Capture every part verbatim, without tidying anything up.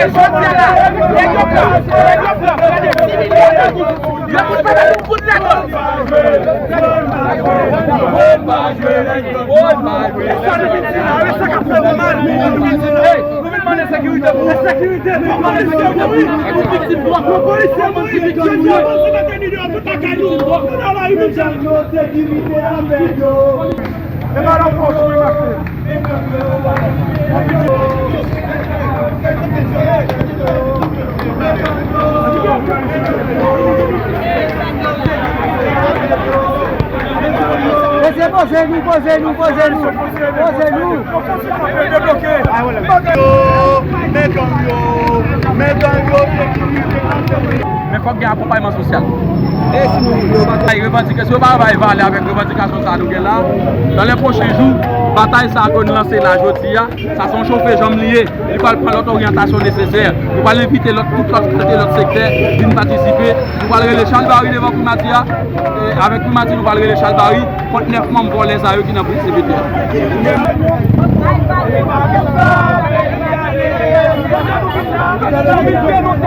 Jodi a la, nèg yo pran, nèg yo pran, gade, ti milyon yo, yo fout pa met yon goud ladan. Sa nou vin di la, e sa k ap fè nou mal. Hey, nou vin mande sekirite pou, sekirite, nou mande sekirite pou, pou viktim nou an. Polisye mouri, viktim nou an. Tout lakay nou, tout lakay nou. Mesye, poze nou, poze nou, poze nou, poze nou. Men gang yo, men gang yo, men fòk gen akonpayman sosyal. Ay, revandike, si yo pa bay valè avèk revandikasyon sa nou gen la, nan lè pwochen jou, batay sa ke nou lanse la jodi a, sa se yon chofe janm li ye. Li pral pran lòt oryantasyon nesesè. Nou pral envite lòt, tout lòt kalite lòt sektè vin patisipe. Nou pral rele chalbari devan primati a. E avèk primati, nou pral rele chalbari kont nèf manm vòlè sa yo ki nan C P T a.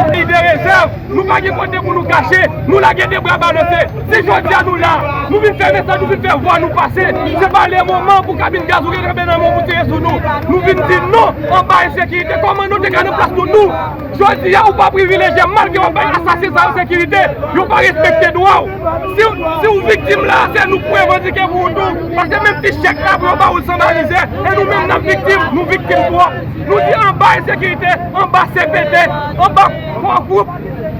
Li de rezèv. Nou pa gen kote pou nou kache, nou lage de bra balanse. Si jodi a nou la, nou vin fè mesaj, nou vin fè vwa nou pase, se pa le moman pou kabin gaz ou gen kanpe nan men w pou tire sou nou. Nou vin di non anba ensekirite. Kòman nou te ka nan plas nou, nou? Jodi a, ou pa privilejye, malgre w ap bay asasen sa yo sekirite, yo pa respekte dwa w. Si, si w viktim la, se nou pou revandike pou ou tou. Paske menm ti chèk la pou yo ba ou l sanba mizè, e nou menm n ap viktim, nou viktim twòp. Nou di anba ensekirite, anba C P T, anba kò gwoup,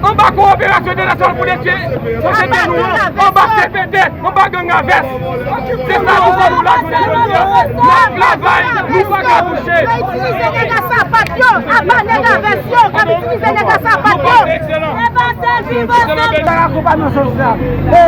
anba kowoperasyon entènasyonal pou detwi sosyete nou an, anba C P T, anba gang a vès. Se sa nou fè nou la jodi a. N ap travay, nou pa ka kouche. Yo itilize nèg a sapat yo, apa nèg a vès yo k ap itilize nèg a sapat yo. Leve ansanm, viv ansanm. Sa ka konpayman sosyal. E,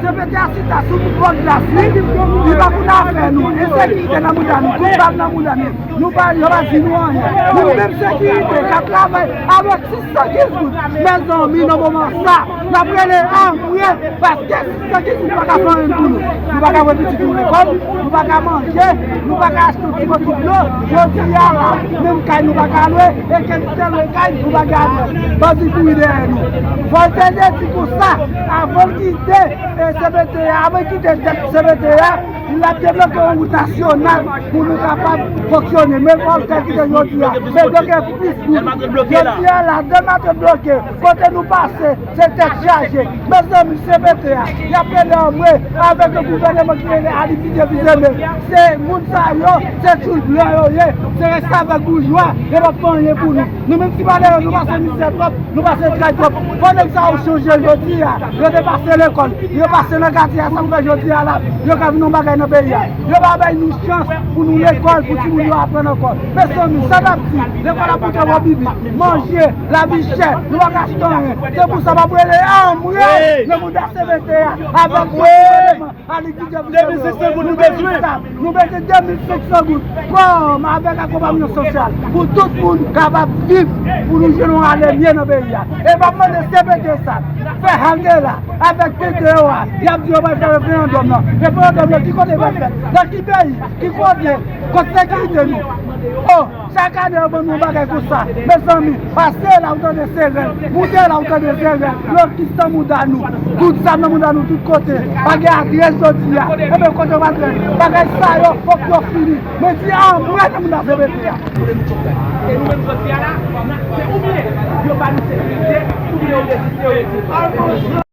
C P T a chita sou bò glas li, li pa konn afè nou. Ensekirite nan mouda nou, kout bal nan mouda nou. Nou pa, yo pa di nou anyen. Nou menm sekirite k ap travay avèk sis san kenz goud. Mezanmi, nan moman sa, n ap rele anmwe, paske sis san kenz goud pa ka fè anyen pou nou. Nou pa ka voye pitit nou lekòl, nou pa ka manje, nou pa ka achte yon ti bokit dlo. Jodi a la, menm kay nou pa ka lwe, e ke nou te lwe kay, nou pa gen adrès. Bandi kouri dèyè nou. Voltaire te di konsa, avan l kite, e, C P T a, avan l kite tèt C P T a, l ap debloke yon wout nasyonal pou nou kapab fonksyone. Men Voltaire kite jodi a, debloke plis wout. Jodi a la, Delma te bloke. Kote nou pase, se tèt chaje. Mezanmi, C P T a, y ap rele anmwe avèk yon gouvèneman ki rele Alix Didier Fils-Aimé. Se moun sa yo, se tchoul blan yo ye. Se restavèk boujwa, yo p ap fè anyen pou nou. Nou menm ti malere, nou pase mizè twòp, nou pase tray twòp. Fò nèg sa yo chanje jodi a. Yo te pase lekòl, yo pase nan katye a, sa k fè jodi a la, yo ka vin yon bagay nan peyi a. Yo pa bay nou chans pou nou lekòl, pou timoun yo aprann ankò. Mezanmi, sa n ap di, lekòl ap koute wòbibit, manje, lavi chè, nou pa ka achte anyen. Se pou sa m ap rele anmwe nan mouda C P T a, avèk gouvenman. Depi sis san goud nou bezwen. Nou bezwen de mil senk san goud. Kòm avèk akonpayman sosyal pou tout moun kapab viv, pou nou jwenn yon aleryè nan peyi a. E m ap mande C P T sa, fè halte la avèk P T O a. Y ap di yo pral fè referandòm nan. Referandòm nan, ki kote l pral fèt? Nan ki peyi? Ki kote? Kot sekirite nou? Oh! Chak ane yo ban nou yon bagay konsa. Mezanmi, pase la ou tande se rèl, moute la ou tande se rèl, blokis nan mouda nou, kout zam nan mouda nou tout kote, pa gen adrès jodi a. Ebyen kote yo pral rèl? Bagay sa yo fòk yo fini. Men di anmwe nan mouda C P T a. E nou menm jodi a la, se oubyen yo ba nou sekirite, oubyen yo deside yo retire.